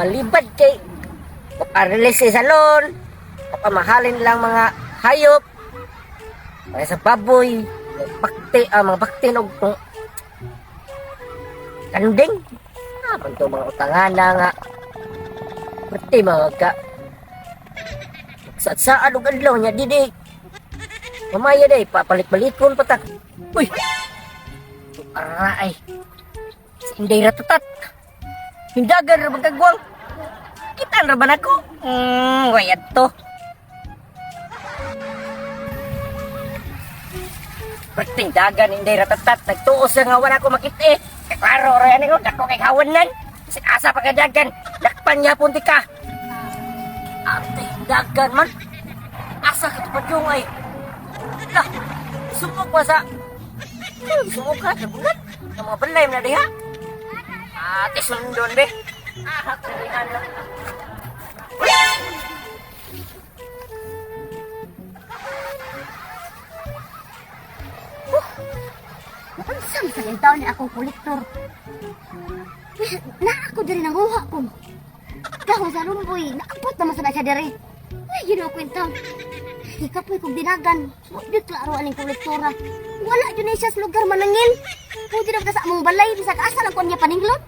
Malibad kay maparelease sa salon, mapamahalin lang mga hayop, mga sa baboy, bakti, mga bakti og tong kanding. Ah, to mga utangana nga. Pati mga ka. Sa saan og adlaw niya didi. Mamaya day papalit-balikon pa ta. Uy. Ara ay. Sa Inday ratatat. Hindagan ra magkagwang. Kita ra ba nako? Wayad to. Perting dagan Inday ratatat. Nagtuos siya nga wala ko makita eh. Kay klaro ra yan ko, dako kay kawanan. Sa asa pa ka dagan. Dakpan niya punti ka. Ate, dagan man. Asa ka pa yung ay. Lah, sumok pa sa. Sumok ka, nabulat. Ang mga balay na diha. Ate, sundon be. Ah, kalihan lang. Unsam sa taon ni akong kolektor. Na ako diri nanguha ko. Dahon sa lumboy, naabot naman sa na siya diri. Ay, ginoo ko yung taon. Ikapoy kong dinagan. Di klaro aning kolektora. Wala jud na siya sa lugar manangil. Pwede na ba sa among balay, bisag asa lang ko niya paninglot.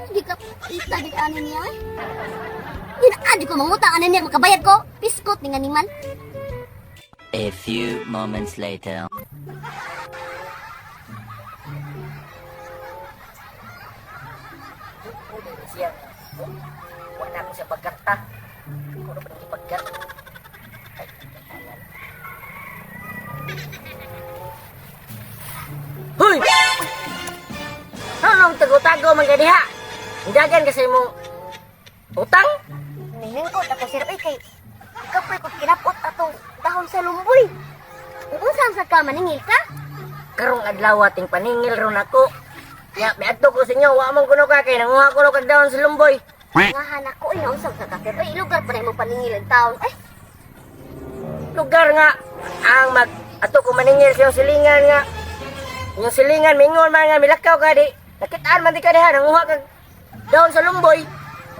Di ka ita di ani niya eh. Di na adyo ko mangutang ani niya makabayad ko. Piskot ni nga niman. A few moments later. Siya. Wala ko siya pagkarta. Ako na pa pagkart. Ay, tanan. Hoy! Anong tago-tago man ka diha? Dagan kasi mong utang? Nilingkod ako sir, oy kay ikapoy ko kinapot atong dahon sa lumboy. Unsa sa ka maningil ka? Karong adlaw ating paningil ron ako. Ya, miadto ko sa inyo, wa mong kuno ka kay nanguha ko kag dahon sa lumboy. Ngahan ako oy naunsa sa ka sir. Oy lugar pa na imong paningil ang taon. Ay, Lugar nga ang mag ato ko maningil sa iyong silingan nga. Inyong silingan mingon man nga milakaw ka di. Nakitaan man di ka diha nanguha kag dahon sa lumboy.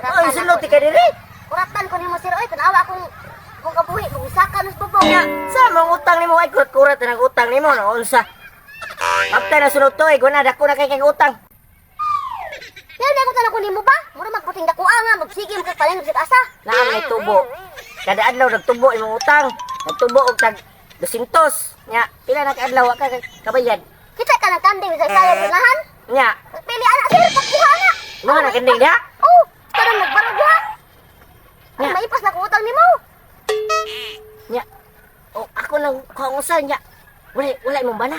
Ay, sulod ti ka diri. Kuratan ko nimo sir, oy tanawa akong kung kabuhi kung usaka nos bubong. Nya, sa mong utang nimo ay kurat-kurat na ang utang nimo na unsa. Pagka na sunod to ay guna dako na kay kay utang. Yan ako tan ako nimo ba? Mura magputing dako nga magsige mo kay palengke sa asa. Naa may tubo. Kada adlaw nagtubo imong utang. Nagtubo og tag 200. Nya, pila na ka adlaw wa ka kabayad. Kita ka ng kanding sa sayo unahan. Nya, Pili ana sir, pagkuha na. mo na kanding diha. Oh, karon nagbarog ha. Ay, Nya. maipas na ko utang nimo. Nya. Oh, ako nang kuha nya. Wala wala imong bana.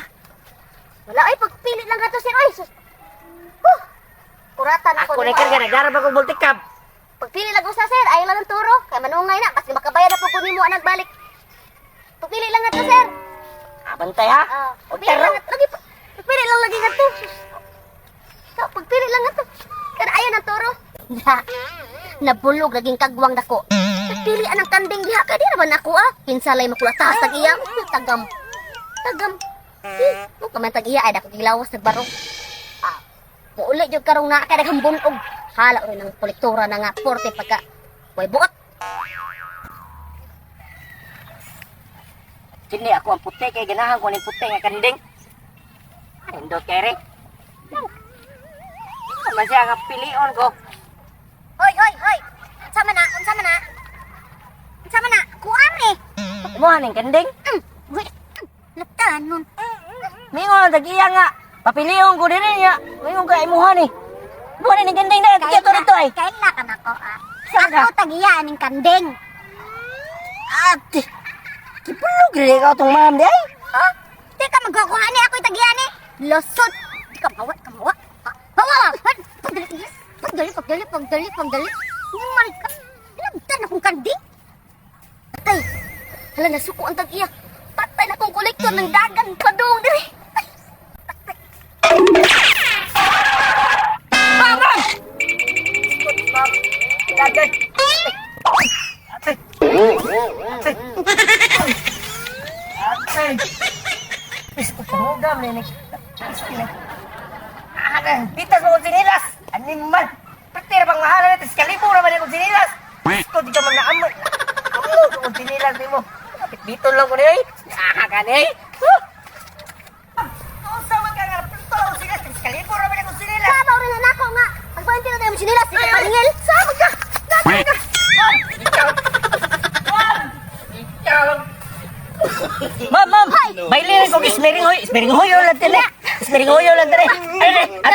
Wala ay pagpili lang kato sir oy. Sus. Huh. Kuratan ako Ako na nimo. karga nagarap ako multicab. Pagpili lang usa sir, ayaw lang ng turo. Kay manungay na kasi makabayad na po ko nimo anang balik. Pagpili lang ato sir. Ah, bantay ha. Ah, Og pagpili taro. lang ato. Lagi pagpili lang lagi ngadto. Ikaw, pagpili lang ato. Kada ayaw ng turo. Na, nabulog laging kagwang dako. Pagpili anang kanding diha kay di ra man ako ah. Kinsalay makulatas tag iya. Tagam. Tagam. Eh, mo ka man tag iya ay dako gilawas nagbarong. Ah, muuli jud karong naa kay daghang bunog. Hala rin ang kolektora na nga porte pagka way buot. Kini ako ang puti kay ganahan ko ning puti nga kanding. Nindot kay re. Man siya nga pilion ko. Hoy, hoy, hoy. Unsa man na? Unsa man na? Unsa man na? Kuan eh. Mo ning kanding. Wait. Natanon. Mingon tag iya nga. Papilion ko diri niya. Mingon ka imuha ni. Mo ni kanding na tiya to dito ay. Kaila ka na ko ah. Saan ka? Ako tagiya aning kanding. Ate. Kipulog rin ka tong ma'am di ay. Ha? Di ka magkukuha ni ako tagiya ni. Lusot. Di ka mawa, ka mawa. Mawa. Pagdali, yes. Pagdali, pagdali, pagdali, pagdali. Mal ka. Lagtan akong kanding. Patay. Hala, nasuko ang tag-iya. Patay na akong kolektor ng dagan. Padung diri. Ay, patay. Ma'am! Ma'am, dagan. Ate. Ate. Ate. Pisko pangugam ni. Ah, bitas mo sinilas. Animal. Pati ra bang mahala na 3,000 ra man akong sinilas. Ko di ka man naamot. Amo akong sinilas nimo. Dito lang ko ni oy. Ah, gani. Huh? Unsa man ka nga pito ang sinilas, 3,000 ra man akong sinilas. Sabaw rin na nako nga. Pag 20 na tayo mo sinilas, di ka paningil. Sama ka. Ma'am, ikaw. Ma'am, ikaw. Ma'am, ma'am. Bailin ko ismering hoy, ismering hoy lang tele. Ismering hoy lang tele. Ay, ay,